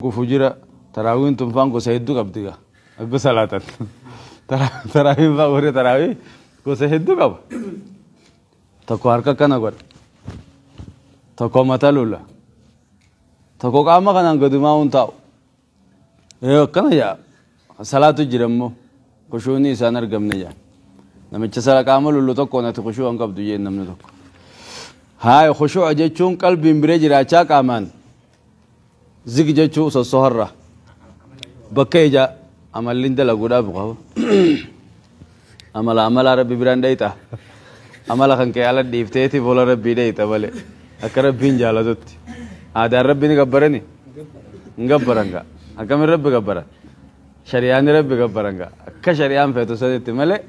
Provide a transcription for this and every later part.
Kufu jira taraawiin tun faan gosa hedduu qabdi gaa akka salaatan taraawiin faan warri taraawii gosa hedduu qaba. Tokko harka akkana godha, tokko mata lula, tokko qaama kanaan gadumaa hun taa'u. Akkana jaa salaatu jira immoo kushuunni isaan argamne jaa. Namicha sala qaama lullu tokkoon ati kushuu hin qabdu jeen namni tokko. Haaya khushuu'a jechuun qalbiin bira jiraachaa qaamaan zig jechuu sossoharra bakka ija amalliin dalaguudhaaf qaba. Amala amalaa rabbi biraan dhayxa. Amala kan kee ala dhiifteeti fuula rabbii dhayxa malee akka rabbiin jaalatutti. Aadaan rabbi ni gabbarani? Hin gabbaran gaa. Akkamiin rabbi gabbaran? Shari'aan rabbi gabbaran gaa. Akka shari'aan feetu sanitti malee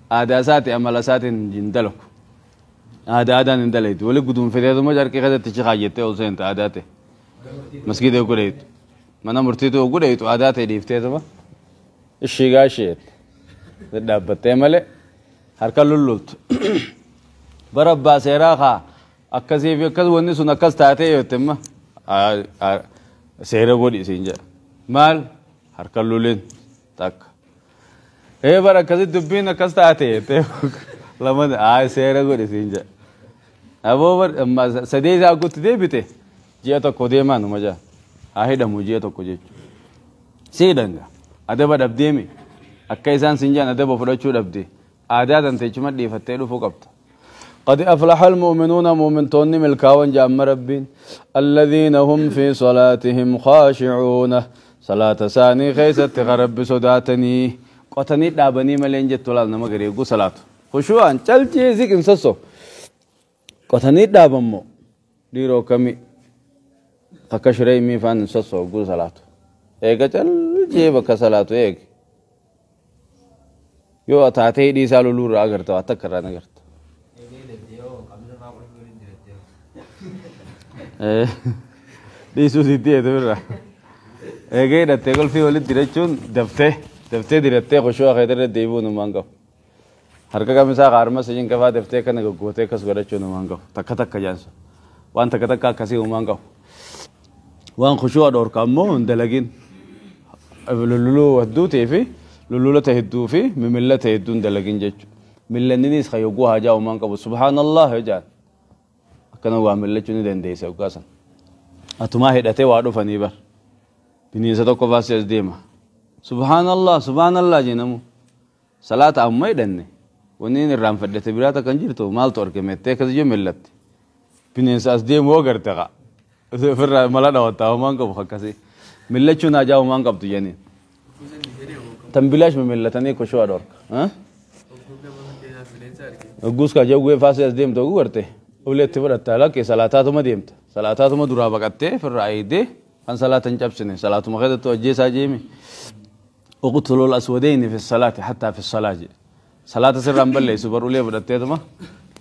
aadaa isaati amala isaatiin hin dalagu. Aadaa aadaan hin dalaytu. Wali guduunfiteetuma carqii keessatti chi kaayyattee ol seenta aadaa ta'e. Masgiida yoo godheetu. Mana murtiitu yoo godheetu aadaa ta'e dhiifteetuma ishii gaa ishee dhaabbattee malee harka lullultu. Bara abbaa seeraa kaa akkasii fi akkas wanni sun akkas taatee yoo jette imma seera godhi siin jedha. Maal harka lulin takka. Bara akkasitti dubbiin akkas taate jettee lama seera godhi siin jedha. Aboo bar sadee isaa guutti deebite ji'a tokko deemaa numa jaa. Haa hidhamu ji'a tokko jechuudha. Si hidhan gaa. Adaba dhabdeemi. Akka isaan siin jedhan adaba fudhachuu dhabde. Aadaa tanteechuma dhiifattee dhufuu qabda. قد أفلح المؤمنون مؤمنتون ملكاون جام ربين الذين هم في صلاتهم خاشعون صلاة ساني خيست غرب صداتني قتني دابني ملين جت ولا نما غري غو صلاة خشوعا چلچي زيك انسسو قتني دابمو ديرو كمي تكشري مي فان انسسو غو صلاة ايغا چلچي بك صلاة ايغ يو تاتي دي سالو لور اگرتا تکرا نگرت Dhiisuu sitti eetu irra. Eegee hidhattee golfii walitti dirachuun daftee daftee dirattee koshoo akeetirra deebi'uu numaan qabu. Harka kamisaa qaarma sijiin kafaa daftee kana goggootee akkas godhachuu numaan qabu. Takka takka jaansu. Waan takka takka akkasii numaan qabu. Waan koshoo dhoorka ammoo hin dalagin. Lulluluu hedduutii fi lullulata hedduu fi mimillata hedduu hin dalagin jechuudha. Millanninis kayogguu haajaa uumaan qabu. Subhaanallah jaan. Akkana waa millachuu ni dandeessa yoggaa sana. Atumaa hidhatee waa dhufanii bar. Bineensa tokko faasii as deema. Subhaanallah subhaanallah jeenamu. Salaata amma hidhanne. Wanni inni irraanfadhate biraa takka hin jirtu maaltu argamettee akkas iyyuu millatti. Bineensa as deemu hoo garte qa. Ofirraa mala dhawattaa uumaan qabu akkasii. Millachuun haajaa uumaan qabdu jeniin. Tan bilaash mimillatanii koshoo dhorka. Hogguus ka jawwee faasii as deemtu hogguu garte. Uleetti fudhatta lakkee salaataatuma deemta. Salaataatuma duraa baqattee ofirraa eegdee kan salaata hin cabsine salaatuma keessattuu ajjeesaa jeemi. Uqtulul aswadayni fi salaati hattaa fi salaa jedhe. Salaata sirraan balleessu bar ulee fudhatteetuma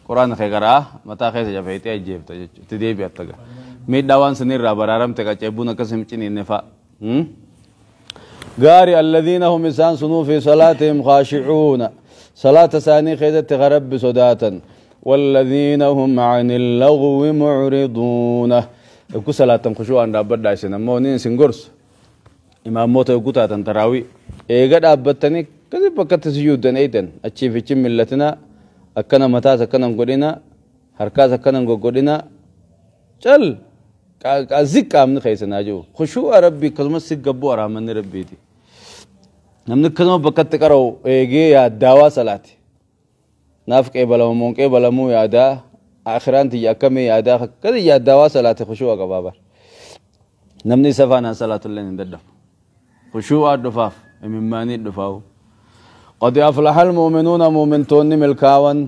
quraana kee garaa mataa keessa jafeetee ajjeefta jechuudha. Itti deebi'atta gaa. Miidhaa waan sanirraa baraaramte qaceebbuun akkas hin ciniinne fa'a. Gaari alladhiina hum isaan sunuu fi salaatihim khaashicuuna. Salaata isaanii keessatti rabbi sodaatan. والذين هم عن اللغو معرضون. يكو صلاة خشوعا دابدا سن مونين سنغرس امام موت يكو تاتن تراوي ايغا دابتني كذي بكت سجودن ايدن اتشي في ملتنا اكنا متى سكنا غدينا حركا سكنا غدينا چل ازك امن خيسنا جو خشوع ربي كلمه سغبو ارامن ربيتي نمن كلمه بكت قرو ايغي يا داوا صلاتي naaf qeebalamu moon qeebalamuu yaadaa akhiraan tiyya akkamii yaadaa akkasi yaaddaa salaate khushuu'a qabaa bar. Namni isa faanaan salaatullee hin dadhabu. Khushuu'aa dhufaaf imimmaanii dhufaawu. قد أفلح المؤمنون مؤمنتون ملكاوا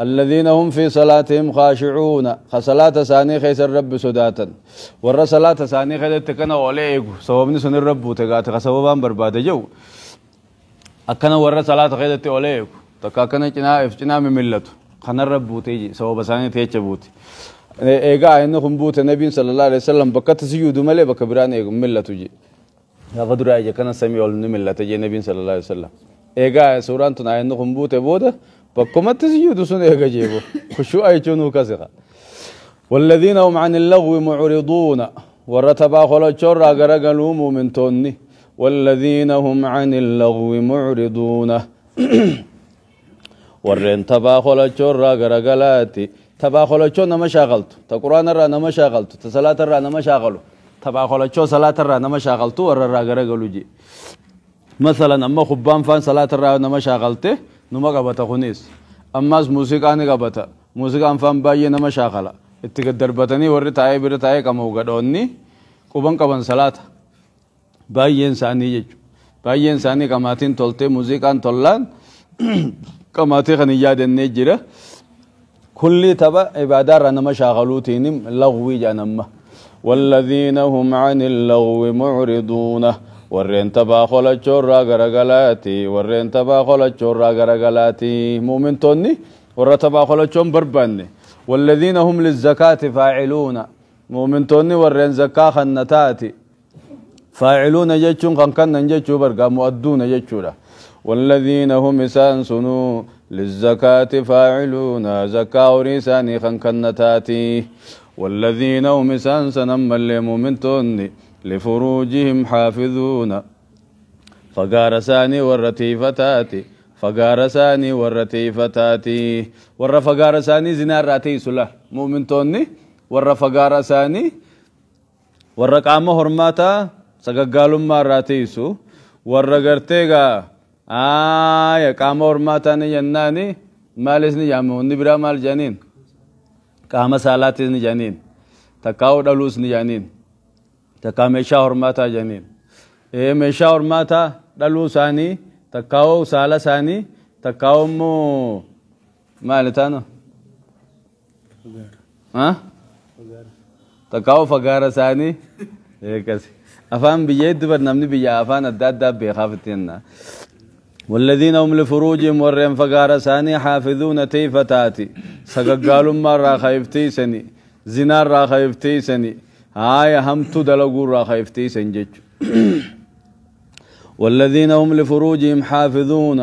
الذين هم في صلاتهم خاشعون خصلاة ثاني خيس الرب سداتا ور صلاة ثاني خيس تكنا وليغ سببني سن الرب تغات سببان برباد جو أكنا ور صلاة خيس توليغ takka akkana cinaa if cinaa mimillatu kanarra buutee je sababa isaanii teecha buute. Eegaa inni kun buute nabiin sallallahu alaihi wasallam bakkatti sujuudu malee bakka biraan eegu millatu je. Gaafa duraa ija kana samii ol ni millata je nabiin sallallahu alaihi wasallam. Eegaa suuraan tun inni kun buute booda bakkumatti sujuudu sun eega jeebo. Khushuu'a jechuun kasiqa. والذين هم عن اللغو معرضون Warra taphaa kholachoorraa garagaluu muumintoonni. والذين هم عن اللغو معرضون. Warreen taphaa kholachoorraa garagalaati. Taphaa kholachoo nama shaakaltu, ta quraanarraa nama shaakaltu, ta salaatarraa nama shaakalu, taphaa kholachoo salaatarraa nama shaakaltu warrarraa garagalu je. Masalan amma kubbaan faan salaatarraa nama shaakalte numa qabata. Kunis ammaas muuziqaa ni qabata. Muuziqaan faan baay'ee nama shaakala. Itti gaddarbatanii warri taa'ee bira taa'ee qamahu gadhoonni quban qaban salaata baay'een isaanii jechuudha. Baay'een isaanii qamaatiin toltee muuziqaan tollaan qamaatii kan hin yaadannee jira. Kulli tapha ibaadaarraa nama shaakaluutiin lagwii jedhan amma. والذين هم عن اللغو معرضون. Warreen taphaa kholachoorraa garagalaati. Warreen taphaa kholachoorraa garagalaati. Muumintoonni warra taphaa kholachoon barbaanne. والذين هم للزكاة فاعلون. Muumintoonni warreen zakkaa kannataati. فاعلون jechuun kan kannan jechuu bargaa mu'adduuna jechuudha. والذين هم isaan sunuu للزكاة فاعلون zakkaa horii isaanii kan kannataati. والذين هم isaan sanammallee muumintoonni لفروجهم حافظون fagaara isaanii warra tiifataati. Fagaara isaanii warra tiifataati. Warra fagaara isaanii zinaarraa tiisu laal. Muumintoonni warra fagaara isaanii warra qaama hormaataa sagaggaalummaa irraa tiisu. Warra gartee gaa aaya qaama hormaataa ni jennaani maalis ni jaame wanni biraa maal jedhaniin qaama saalaatis ni jedhaniin takkaa'uu dhaluus ni jedhaniin takkaa meeshaa hormaataa jedhaniin. Meeshaa hormaataa dhaluu isaanii takkaa'uu saala isaanii takkaa'uu immoo maali taano? Takkaa'uu fagaara isaanii akkasi. Afaan biyya hedduu bar namni biyya afaan adda addaa beekaaf itti jenna. والذين هم لفروجهم warreen fagaara isaanii حافظون tiifataati. Sagaggaalummaarraa kayiftiisani, zinaarraa kayiftiisani, haaya hamtuu dalaguurraa kayiftiisan jechu. والذين هم لفروجهم حافظون.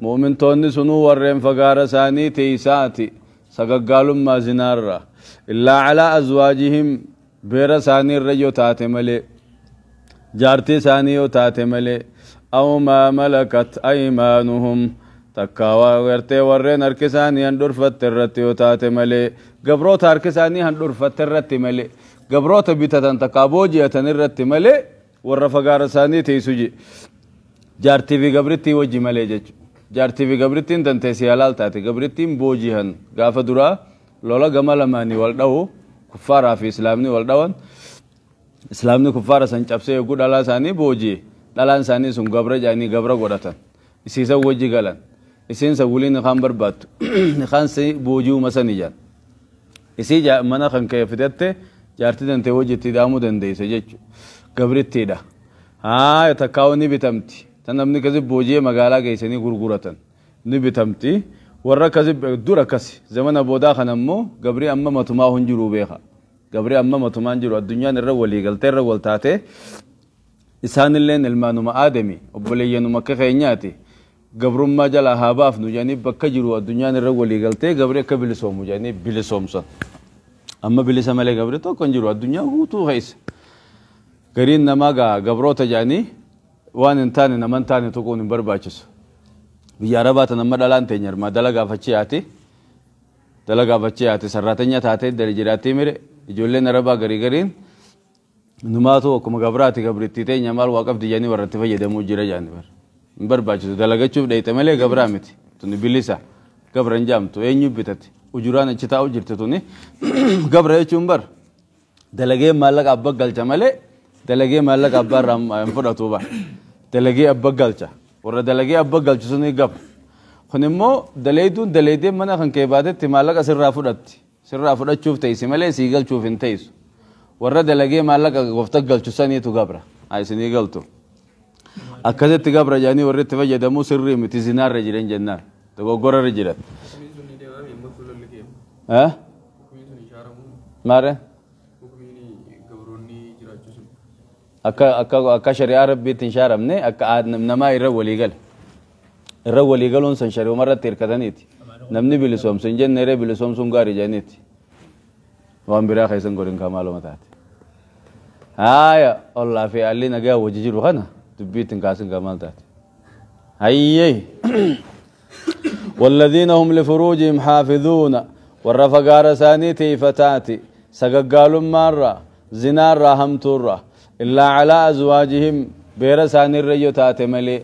Mu'mintoonni sunuu warreen fagaara isaanii tiisaati sagaggaalummaa zinaarraa. إلا على أزواجهم beera isaanii irra yoo taate malee, jaartii isaanii yoo taate malee, أو ما ملكت أيمانهم takkaa gartee warreen harki isaanii handhurfatte irratti yoo taate malee, gabroota harki isaanii handhurfatte irratti malee, gabroota bitatan takkaa booji'atan irratti malee warra fagaara isaanii tiisu je. Jaartii fi gabrittii wajji malee jechuudha. Jaartii fi gabrittiin danteessii halaal taate. Gabrittiin booji'an gaafa duraa lola gama lamaanii wal dha'u, kuffaaraa fi islaamni wal dhawan. Islaamni kuffaara san cabsee yogguu dhalaa isaanii booji'e, dhalaan isaanii sun gabra jedhanii gabra godhatan. Isiisan wajji galan. Isiin san waliin kaan barbaaddu kaan si booji'uma sani jedhan. Isii mana kan ka'e fidatte jaartii dantee wajji itti hidhamuu dandeessa jechuudha. Gabrittiidha. Haa takkaa'u ni bitamti. Tan namni akkasi booji'ee magaalaa geessanii gurguratan ni bitamti. Warra akkasi dur akkasi. Zamana boodaa kana immoo gabrii amma matumaa hin jiru beeka. Gabrii amma matumaa hin jiru. Addunyaan irra walii galtee irra wal taatee isaanilleen ilmaanuma aadami obboleeyyanuma akka keenyaati. Gabrummaa jalaa haa baafnu jedhanii bakka jiru addunyaan irra walii galtee gabrii akka bilisoomu jedhanii bilisoomsan. Amma bilisa malee gabrii tokko hin jiru addunyaa guutuu keessa. Gariin namaa gaa gabroota jedhanii waan hin taane nama hin taane tuquun hin barbaachisu. Biyya Arabaa tan amma dhalaan teenya hirmaa dalagaaf achi yaati. Dalagaaf achi yaati sarraatanya taatee dali jiraattee mire ijoolleen Arabaa garii gariin numaatu akkuma gabraati gabrittii teenya maal waa qabdi jedhanii warra itti fayyadamuu jira jedhanii bara. Hin barbaachisu dalagachuuf dheeyte malee gabraa miti. Tuni bilisa gabra hin jaamtu eenyu bitate ujuraan achi taa'u jirti tuni gabra jechuun bar dalagee maallaqa abbaa galcha malee dalagee maallaqa abbaa irraa hin fudhatu bar. Dalagee abbaa galcha warra dalagee abbaa galchu suni gabra. Kun immoo daleeyduun daleeydee mana kan kee baatetti maallaqa sirraa fudhatti. Sirraa fudhachuuf teessi malee sii galchuuf hin teessu. Warra dalagee maallaqa gooftaa galchu saniitu gabra. Haa isinii galtu. Akkasitti gabra jedhanii warri itti fayyadamuu sirrii miti zinaarra jiran jennaan. Dogoggorarra jiran. Maare? Akka shari'aa rabbiitti hin shaaramne akka namaa irra walii gale. Irra walii galuun san shari'uma irratti hirkataniiti. Namni bilisoomsu hin jenne irra bilisoomsuun gaarii jedhaniiti. Waan biraa keessan godhin kaa maaluma taate. Haaya ollaa fi alli nagaa wajji jiru kana dubbii ittiin kaasin gamal taate. Hayyee. والذين هم لفروجهم حافظون والرفقار سانيتي فتاتي سققال مارا زنارا همتورا إلا على أزواجهم بيرساني الريو تاتي ملي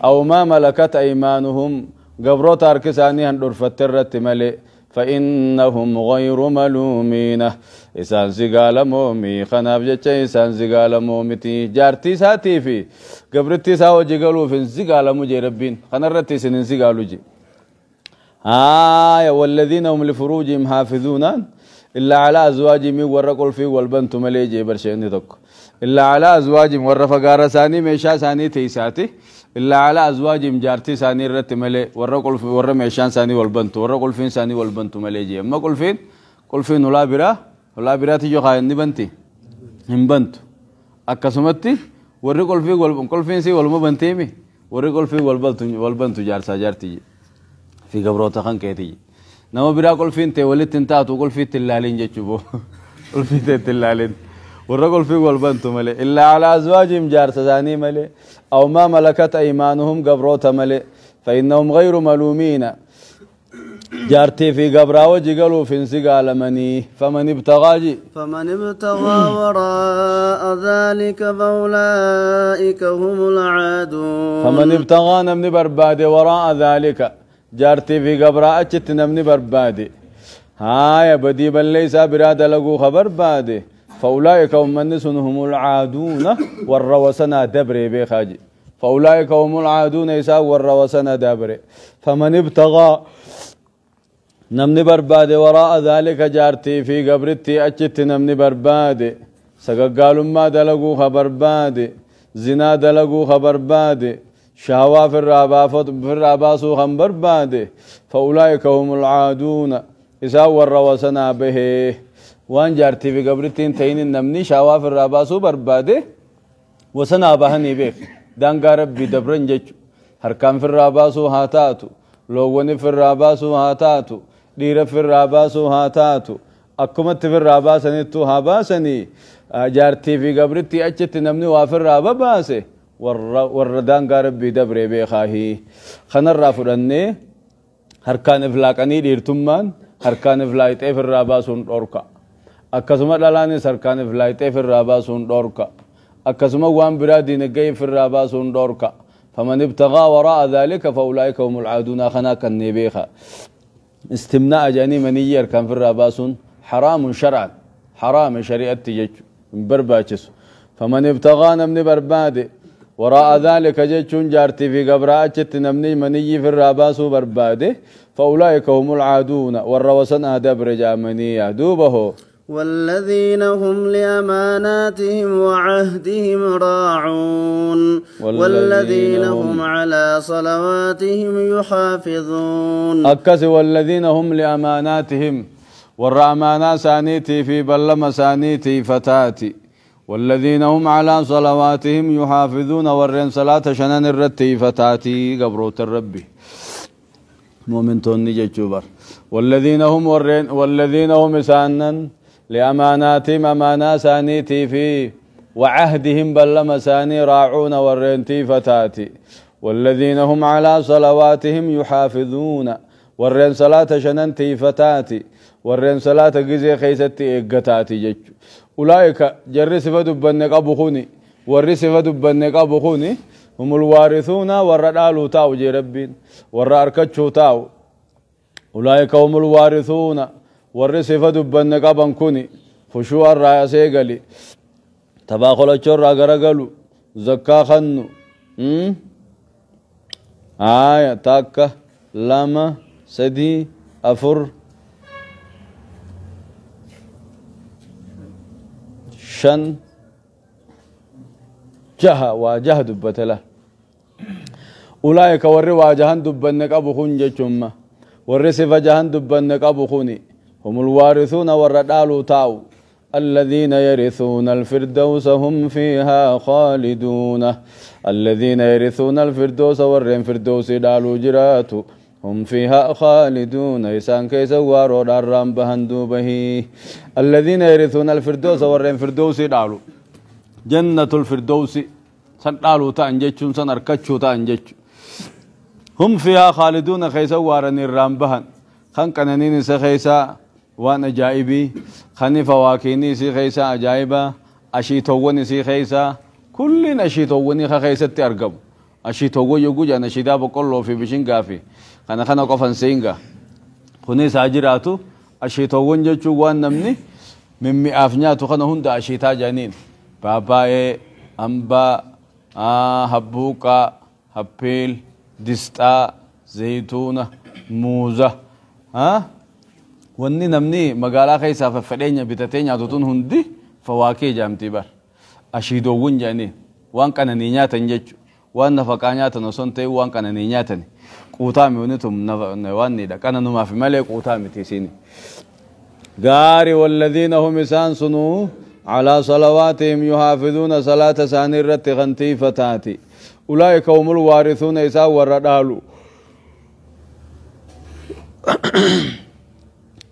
أو ما ملكت أيمانهم قبرو تاركساني هندور فترت ملي فإنهم غير ملومين إسان سقال مومي خناف جتش إسان سقال مومتي جارتي ساتي في قبرتي ساو جقلو في سقال مجي ربين خنرتي سنين سقالو جي. آية والذين هم لفروجهم حافظون إلا على أزواجهم ورقل في والبنت مليجي برشين تك إلا على أزواجهم ورفقار ساني ميشا ساني تيساتي إلا على أزواجهم جارتي ساني رت ملي ورقل في ور ميشان ساني والبنت ورقل فين ساني والبنت مليجي. أما قل فين قل فين ولا برا ولا برا تيجي خاين بنتي هم بنت أكسمتي ورقل في والقل فين سي والما بنتيمي ورقل في والبنت والبنت جارسا جارتي في قبروتا خان كيتي نما برا قل فين تي ولت انتاتو قل في تلالين جتشبو قل في تلالين والرجل في والبنت ملي إلا على أزواجهم جار سزاني ملي أو ما ملكت أيمانهم قبروتا ملي فإنهم غير ملومين جارتي في قبرا وجقلوا في انسقال مني فمن ابتغى فمن ابتغى وراء ذلك فأولئك هم العادون. فمن ابتغى نمني بربادي وراء ذلك جارتي في قبرا أجت نمني بربادي هاي بدي بل ليس براد لقو خبر بادي فأولئك هم من هم العادون والروسنا دبري بخاجي فأولئك هم العادون إساء والروسنا دبري. فمن ابتغى نمني بربادي وراء ذلك جارتي في قبرتي أجت نمني بربادي سققالوا ما دلقو خبر بادي زنا دلقو خبر بادي شهوة في الراباسو خنبر بادي فأولئك هم العادون إساء والروسنا به وان جارتي في قبرتين تين النمني شهوة في الراباسو بربادي وسنا بهني بيخ دانقا ربي دبرن جيش هركان في الراباسو هاتاتو لووني في الراباسو هاتاتو دير في الراباسو هاتاتو أكمت في الراباسني تو هاباسني جارتي في قبرتي أجت نمني وافي الرابا باسي والردان قارب بدبري بيخاهي خنر رافرني هركان افلاقني ديرتمان هركان افلايت في الراباسون دوركا أكسما دلاني هركان افلايت في الراباسون دوركا أكسما وان برادي نجي في الراباسون دوركا فمن ابتغى وراء ذلك فأولئك هم العادون خنا كالنبيخا استمناء جاني مني هركان في الراباسون حرام شرعا حرام شريعة جج برباچس فمن ابتغى نمني بربادي وراء ذلك جتشون جارتي في قبر نمني مني في الراباس برباده فأولئك هم العادون والروسن دبر جامنية دوبه. والذين هم لأماناتهم وعهدهم راعون والذين هم على صلواتهم يحافظون. أكس والذين هم لأماناتهم والرأمانا سانيتي في بلما سانيتي فتاتي والذين هم على صلواتهم يحافظون ورين صلاة شنان الرتي فتاتي قبروت الربي مؤمن توني جيتشوبر والذين هم ورين والذين هم سانن لأماناتهم أمانا سانيتي في وعهدهم بلما ساني راعون ورين تي فتاتي والذين هم على صلواتهم يحافظون ورين صلاة شنان تي فتاتي ورين صلاة جزي خيستي إقتاتي جيتشو أولئك جر صفة دبنك أبو خوني ور صفة دبنك أبو خوني هم الوارثون ور تاو جي ربين ور أركتشو تاو أولئك هم الوارثون ور صفة دبنك أبن كوني خشوع الرأس قلي تباخل الشر أغرقلو زكا خنو آية تاكا لما سدي أفر شن جها واجه دبتله أولئك ور واجهن دبنك أبو خون جتشما ور صفة جهن دبنك أبو خوني هم الوارثون والردالو تاو الذين يرثون الفردوس هم فيها خالدون الذين يرثون الفردوس ورين فردوس دالو جراتو هم فيها خالدون إسان كيس وارو دارام بهندو به الذين يرثون الفردوس ورين فردوس دالو جنة الفردوس سن دالو تان جچون سن اركچو تان جچ هم فيها خالدون خيسا وارن الرامبهن خن قننين سخيسا وان عجائبي خن فواكيني سي خيسا عجائبا اشيتوون سي خيسا كل اشيتوون خيستي ارغب اشيتوو يغوجا نشيدا بقولو في بشنغا في خنا خنا قفن سينغا خني ساجراتو اشيتوون جچو وان نمني من مئاف نياتو خنا هندا اشيتا جانين باباي امبا حبوكا حبيل دستا زيتونة موزة ها wanni namni magaalaa keessaa faffadheenya bitatee nyaatu tun hundi fawaakee jaamti bar ashiidoowwan jedhanii waan qananii nyaatan jechu waan nafaqaa nyaatan osoo hin ta'in waan qananii nyaatan quutaa mi'oonni tun waan niidha qananumaaf malee quutaa miti isiin gaari walladhiina hum isaan sunuu calaa salawaatihim yuhaafiduuna salaata isaanii irratti kan tiifataati ulaa'ika humul waarisuuna isaan warra dhaalu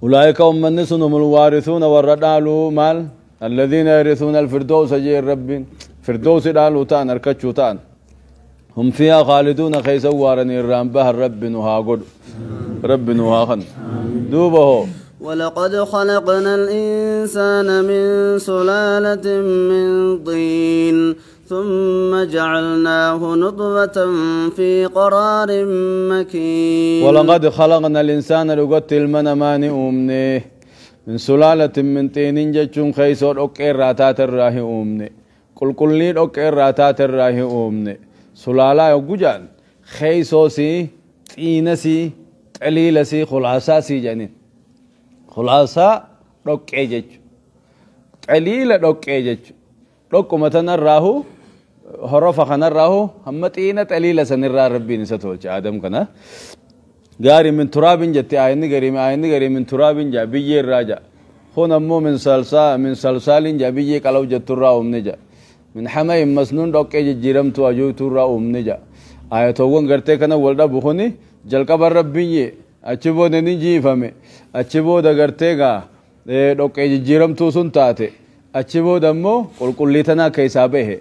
أولئك هم من هم الوارثون والردالو مال الذين يرثون الفردوس جي الرب فردوس دالو تان أركتشو تان هم فيها خالدون خيسوارني الرامبه الرب نها قد رب نها خن دوبه ولقد خلقنا الإنسان من سلالة من طين ثم جعلناه نطفة في قرار مكين ولقد خلقنا الإنسان لقد المنمان أمني من سلالة من طين جتشون خيسور أوكي راتات الراهي أمني كل كلين أوكي راتات الراهي أمني سلالة يوجان خيسوسي طينسي تليلسي خلاصاسي جانين خلاصة أوكي جتش تليلة أوكي جتش لوكما تنراه هرفا خنراه هم تينا تليلة سنرى ربي نساتولش آدم كنا غاري من تراب جت آيني غاري آيني غاري من تراب جا بيجي الراجا هون أمو من صلصة من صلصال جا بيجي كلاو جت الراهم نجا من حماي مسنون دوك جيرم تو أجو تراهم نجا آية توون غرتي كنا ولدا بخوني جلका بر ربي أتشبو ننجي فمي أتشبو دا غرتي غا دوك جيرم تو سنتاتي achi booda immoo qulqullii tanaa keessaa bahe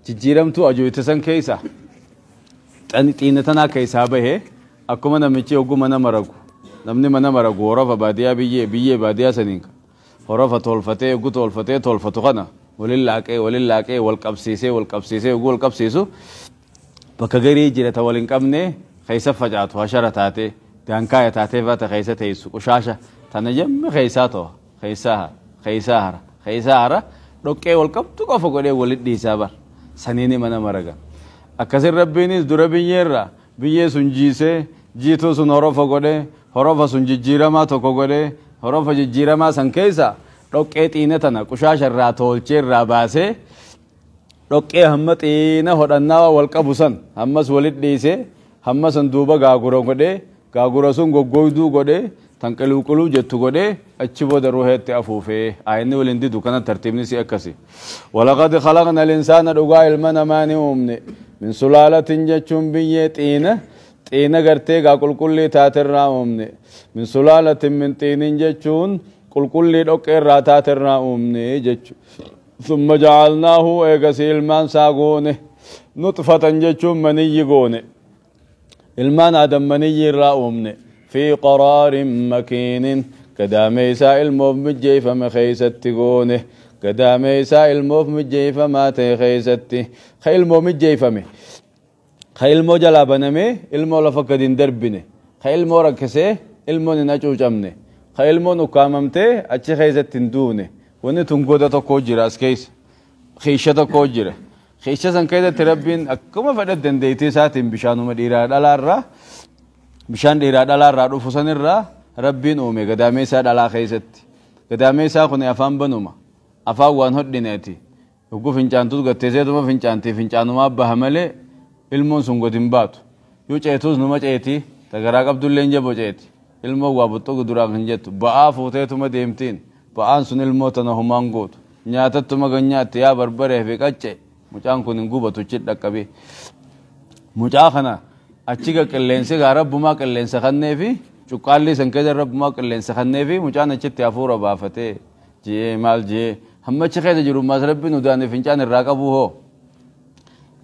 jijjiiramtuu ajoyte san keessa xiina tanaa keessaa bahe akkuma namichi hogguu mana maragu namni mana maragu horofa baadiyaa biyyee biyyee baadiyaa saniin horofa tolfatee hogguu tolfatee tolfatu kana walin laaqee walin laaqee wal qabsiisee wal qabsiisee hogguu wal qabsiisu bakka garii jira ta wal hin qabne keessa facaatu hashara taatee daankaaya taatee faata keessa teessu qushaasha tana jemme keessaa to'a keessaa keessaa hara خيسارة ركّي والقبض قفوا قدي ولدي سابر سنيني منا مرجع أكثر ربيني دربيني را بيجي سنجيسة جيتو سنورفا قدي هرفا سنجيرا ما توكو قدي هرفا جيرا ما سنكيسا ركّي تينة تنا كشاش الراتول شير راباسة ركّي هم تينة هرنا والقبوسن هم ولدي سه هم سندوبة غاغورو قدي غاغورو سن غوغويدو قدي تنقلو كلو جتو قدي أتشبو دروهت أفوفه عيني ولندي دكان ترتيبني سيأكسي ولقد خلقنا الإنسان رجاء المنمان أمني من سلالة جتشم بيتينة تينة قرتي قاكل كل تاترنا أمني من سلالة من تين جتشون كل كل رك تاترنا أمني جتش ثم جعلناه إيجاسي المان ساقونه نطفة جتشم مني يقونه المان آدم مني را أمني في قرار مكين قدامي الموف مجيفة مخيستي قونه قدامي الموف مجيفة ما تخيستي خيل مو مجيفة مي خيل مو جلا بنمي المو لفقدين دربني خيل مو ركسي المو ننجو جمني خيل مو نقاممتي أتشي خيستين دوني وني تنقودة تكوجر أسكيس خيشة تكوجر خيشة سنكيدة تربين أكما فدت دنديتي ساتين بشانو مديرا دلارا بشان ديرا دلارا رفوسن الرا ربين أومي قدامي ساد على خيستي قدامي ساخني أفهم بنوما أفهم وان هدناتي وقو فنجان توز قد تزيدو ما فنجانتي فنجانو ما بهملي المون سنقو تنباتو يو چيتوز نما چيتي تقراق عبداللين جبو چيتي المو وابطو قدراق هنجتو بآ فوتيتو ما ديمتين بآن سن المو تنهمان قوتو نياتتو ما قنياتي يا بربره في قچه مچان كون انقوبتو چت لقبي مچاخنا أتشيكا قلنسي غارب ما قلنسي خنني في cuqqaalli san keessa rabbumaa qilleensa kannee fi mucaan achitti hafuura baafatee jee maal jee Hamma achi keessa jiru maas rabbiin udaanee fincaan irraa qabu hoo.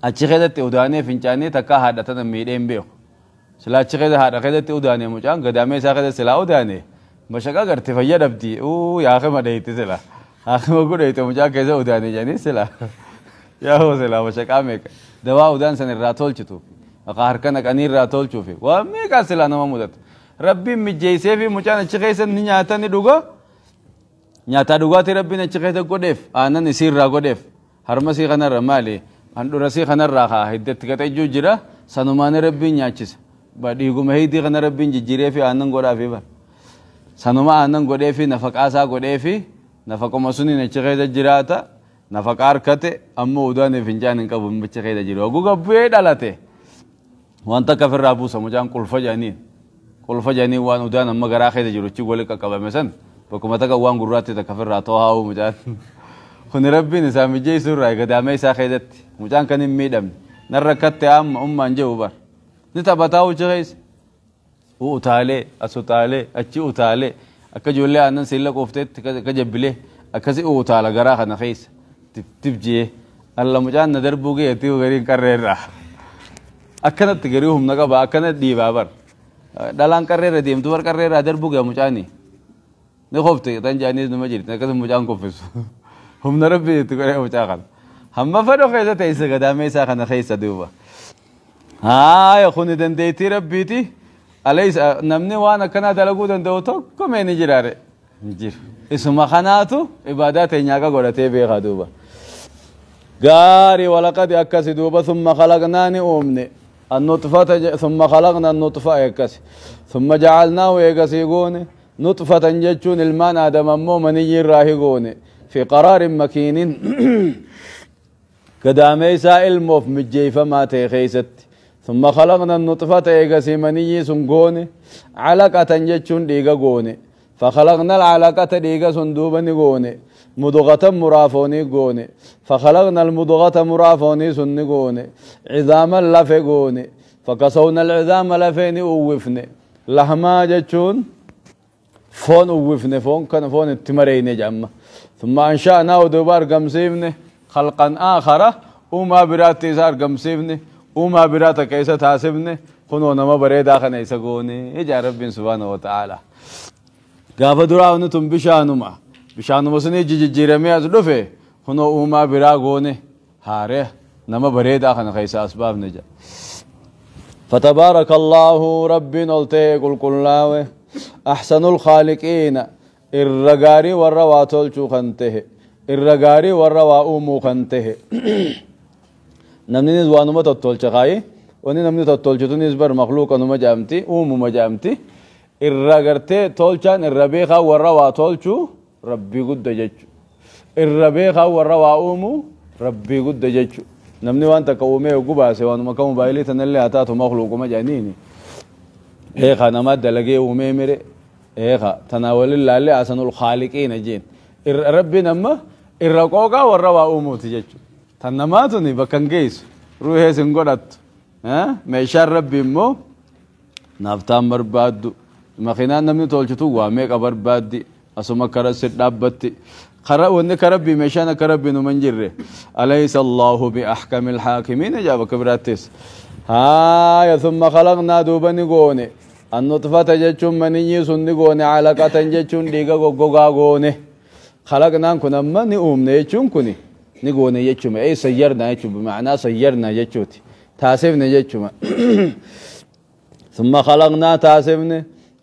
Achi keessatti udaanee fincaanii takka haadha tana miidhee hin beeku. Silaa achi keessa haadha keessatti udaanee mucaan gadaamee isaa keessa silaa udaanee mashaqaa garte fayya dhabdi. Uu yaaqima dheeyti sila. Haakima godheete mucaa keessa udaanee jedhanii sila. Yaa hoo silaa mashaqaa meeqa. Dawaa udaan san irraa tolchituuf. Maqaa harka naqanii irraa tolchuufi. Waan meeqaa silaa nama mudata. Rabbiin mijjeessee fi mucaan achi keessa ni nyaata ni dhuga. Nyaataa dhugaatii rabbiin achi keessa godheef aannan isii irraa godheef harma isii kanarra maali handhuura isii kanarraa haa hiddatti qaxejjuu jira sanumaan rabbiin nyaachisa. Dhiiguma hiddii kana rabbiin jijjiiree fi aannan godhaafi bara. Sanuma aannan godhee fi nafaqaa isaa godhee fi nafaquma suniin achi keessa jiraata. Nafaqaa harkate ammoo udaanii fincaan hin qabu achi keessa jiru. Hogguu bu'ee dhalate wanta akka ofirraa buusa mucaan qulfa jedhaniin. Qulfa jedhaniin waan udaan amma garaa keessa jiru achi walitti qaqqabame san bakkuma takka waan gurraatti takka ofirraa too'aa'u mucaan. Kuni rabbiin isaa mijeessuu irraa gadaamee isaa keessatti mucaan kan hin miidhamne narra akkatte amma ummaan jedhu bar. Ni taphataa hojii keessa. Utaalee as utaalee achi utaalee akka ijoollee aannan siilla qoofteetti akka jabbilee akkasi utaala garaa kana keessa tip jee alla mucaan na darbuu geetti gariin qarreerraa. Akkanatti garii humna qaba akkanatti dhiibaa bar. Dhalaan qarreerra deemtu bar qarreerraa darbuu gee mucaani. Ni qofte tan jaaniis numa jirti akkasuma mucaan qoffisu. Humna rabbii itti godhee mucaa kana. Hamma fedhu keessa teessa gadaamee isaa kana keessa duuba. Haaya kuni dandeettii rabbiiti. Alaysa namni waan akkanaa dalaguu danda'u tokko mee ni jiraare. Hin jiru. Isuma kanaatu ibaadaa teenyaa akka godhatee beekaa duuba. Gaarii walaqadi akkasi duuba summa khalaqnaa ni uumne. النطفة ثم خلقنا النطفة إكس ثم جعلناه إكسي قوني نطفة جتشون المان آدم أمو مني راهي قوني في قرار مكين قدامي سائل موف مجيفة ما تيخيست ثم خلقنا النطفة إكسي مني سنقوني علقة جتشون ديقا قوني فخلقنا العلقة ديقا صندوبا قوني مضغة مرافوني قوني فخلقنا المضغة مرافوني سن قوني عظاما لفي قوني فكسونا العظام لفيني أوفني لحما جتشون فون أوفني فون كان فون التمرين جمع ثم أنشأنا ودبار قمسيفني خلقا آخر وما براتي صار قمسيفني وما براتك كيسة تاسبني خنونا ما بريدا خنيسة قوني إجا ربي سبحانه وتعالى قاف دراونتم بشانما bishaanuma suni jijjiiramee as dhufe kunoo uumaa biraa goone haaree nama bareedaa kana keessa as baafne jedha. فتبارك الله ربنا oltee qulqullaa'e أحسن الخالقين irra gaarii warra waa tolchuu kan tahe irra gaarii warra waa uumuu kan tahe. Namninis waanuma tottolcha kaayi wanni namni tottolchitunis bar makhluuqanuma jedhamti uumuma jedhamti irra gartee tolchaan irra beekaa warra waa tolchuu rabbii gudda jechu irra beekaa warra waa uumu rabbii gudda jechu. Namni waan takka uumee yogguu baase waanuma akka mobaayilii tanallee haa taatu makhluuquma jedhaniini. Eekaa nama dalagee uumee mire eekaa tanaa waliin laallee asanul khaaliqiina jeen. Rabbiin amma irra qooqaa warra waa uumuuti jechu. Tan namaa tuni bakka hin geessu ruuhees hin godhattu. Meeshaan rabbi immoo naaftaan barbaaddu makiinaan namni tolchitu waa meeqa barbaaddi. Asuma kara si dhaabbatti wanni karabbi meeshaan akka rabbi numa hin jirre. Alaysa Allahu bi ahkamil haakimiin ajaa'ib akka biraattis. Haaya thumma khalaqnaa duuba ni goone annutfata jechuun maniyyii sun ni goone alaqatan jechuun dhiiga goggogaa goone. Khalaqnaan kun amma ni uumne jechuun kuni ni goone jechuma ee sayyarnaa jechuun bima'anaa sayyarnaa jechuuti taasifne jechuma. Thumma khalaqnaa taasifne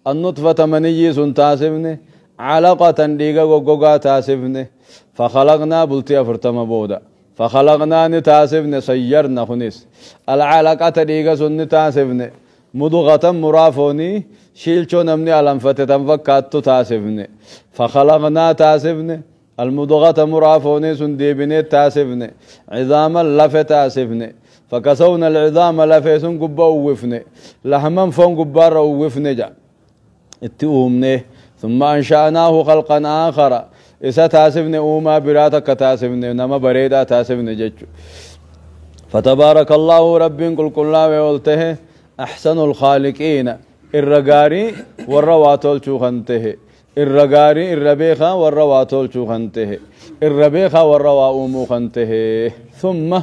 annutfata maniyyii sun taasifne علقة ديغا غوغا تاسفني فخلقنا بلتي أفرتما بودا فخلقنا نتاسفني سيرنا خنيس العلقة ديغا سن تاسفني مضغة مرافوني شيلشو نمني على فتتن فكاتو تاسفني فخلقنا تاسفني المضغة مرافوني سن ديبني تاسفني عظاما لفة تاسفني فكسونا العظام لفة سن قبا وفني لحما فون قبار وفني جا اتقومني ثم أنشأناه خلقا آخر إذا تاسفني أوما براتك تاسفني نما بريدا تاسفني جتشو. فتبارك الله رب قل كل وقلته أحسن الخالقين الرجاري والرواتل شو خنته الرغاري الربيخا والروا تولشو خنته الربيخا والروا أمو خنته ثم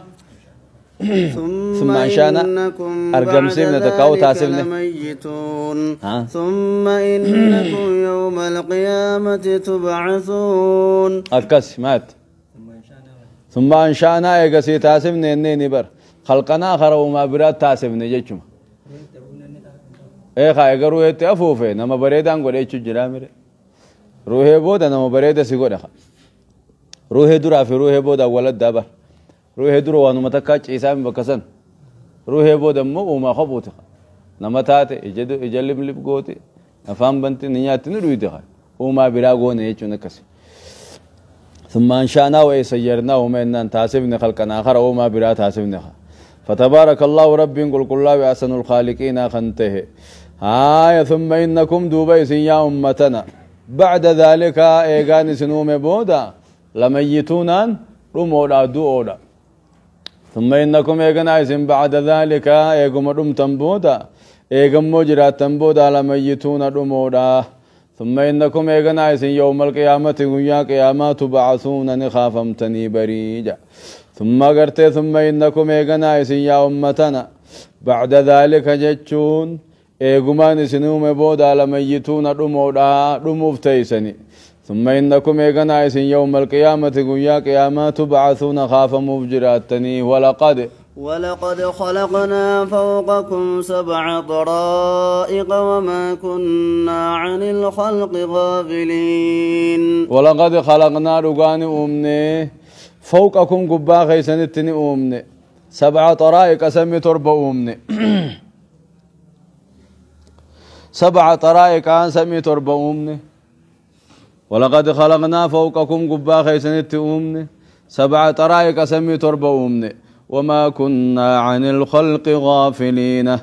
ثم أنشأنا أرقم سيمنا تكاو تاسمنا لميتون ثم إنكم يوم القيامة تبعثون أكس مات ثم أنشأنا إيقسي تاسمنا إني بر خلقنا خروا ما برات تاسمنا جيتشما إيه خا إيقا روحي تأفوفي نما بريدان قول إيشو جرامري روحي بودا نما بريدا سيقول أخا روحي درا في روحي بودا ولد دابر روحي درو وانو متكاچ إسامي بكسن روحي بودا مو وما خبوتي نما تاتي إجلب لب قوتي أفهم بنتي نياتي نرويتي خا وما براغوني إيشو نكسي ثم أنشأنا وسيرناه وما تاسبنا خلقنا آخر وما برا تاسبنا فتبارك الله رب قل كل الله أحسن الخالقين خنته هاي ثم إنكم دوبيس يا أمتنا بعد ذلك إيغاني سنوم بودا لميتون رمودا دوودا ثم إنكم إيغاني بعد ذلك إيغم رمتن بودا إيغم مجراتن بودا لميتون رمودا ثم إنكم إيغنايس يوم القيامة قيا قيامة تبعثون نخافمتني بريجا ثم قرت ثم إنكم إيغنايس يا أمتنا بعد ذلك جتشون إيغمان سنوم بودا لميتون رمودا رموفتيسني ثم إنكم إيغنايس يوم القيامة قيا قيامة تبعثون خاف مفجراتني ولقد خلقنا فوقكم 7 طرائق وما كنا عن الخلق غافلين ولقد خلقنا رقان أمني فوقكم قبا خيسنتني أمني 7 طرائق سمي تربة أمني 7 طرائق عن سمي تربة أمني ولقد خلقنا فوقكم قبا خيسنتي أمني 7 طرائق سمي تربة أمني وما كنا عن الخلق غافلين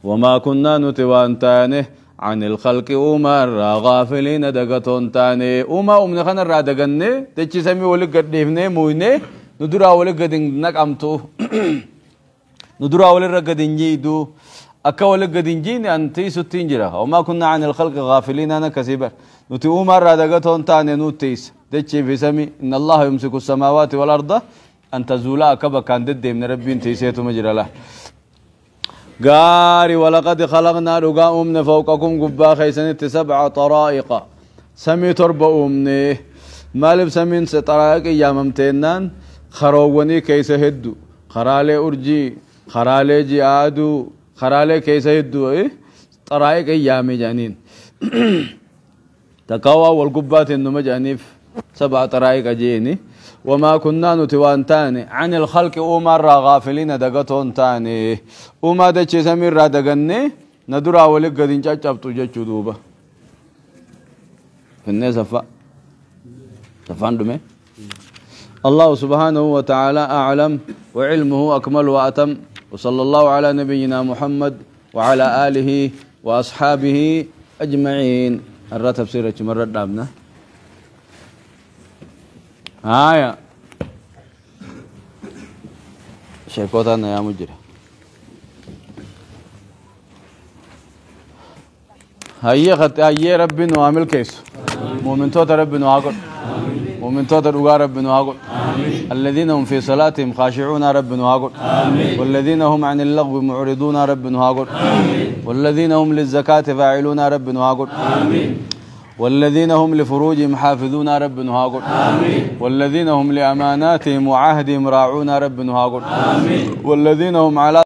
وما كنا نتوانتانه عن الخلق وما غافلين دقتون تاني وما أمنا خنا را دقني تجي سمي ولق قديفني مويني ندرا ولق قدين نقمتو ندرا ولق قدين جيدو أكا ولق قدين جيني أنتي ستين جرا وما كنا عن الخلق غافلين أنا كسيبر نتي وما را دقتون تاني نوتيس تجي في سمي إن الله يمسك السماوات والأرض أن تزولا كبا كان ضد من ربي انتي سيتو مجرى له قاري ولقد خلقنا رقا أمن فوقكم قبا خيسنت 7 طرائق سمي تربة أمني مالب سمين طرائق يا ممتنان خرووني كيس هدو خرالي أرجي خرالي جيادو خرالي كيس هدو إيه طرائق يا مجانين تقوى والقبات إنه مجانيف 7 طرائق جيني وما كنا نتوان تاني عن الخلق أمر غافلين دقتون تاني وما دتش سمير را دقني ندرا ولق قدين چاچابتو جچو دوبا في الناس فاندمي الله سبحانه وتعالى أعلم وعلمه أكمل وأتم وصلى الله على نبينا محمد وعلى آله وأصحابه أجمعين. الرتب سيرة مرة دابنا هايا شيكوتانا يا مجري هيا خط هيا ربي نعمل كيس مؤمن توت ربي نعقل مؤمن توت ربي نعقل الذين هم في صلاتهم خاشعون رب نعقل والذين هم عن اللغو معرضون رب نعقل والذين هم للزكاة فاعلون رب نعقل والذين هم لفروجهم حافظون رب نهاقل والذين هم لأماناتهم وعهدهم راعون رب نهاقل والذين هم على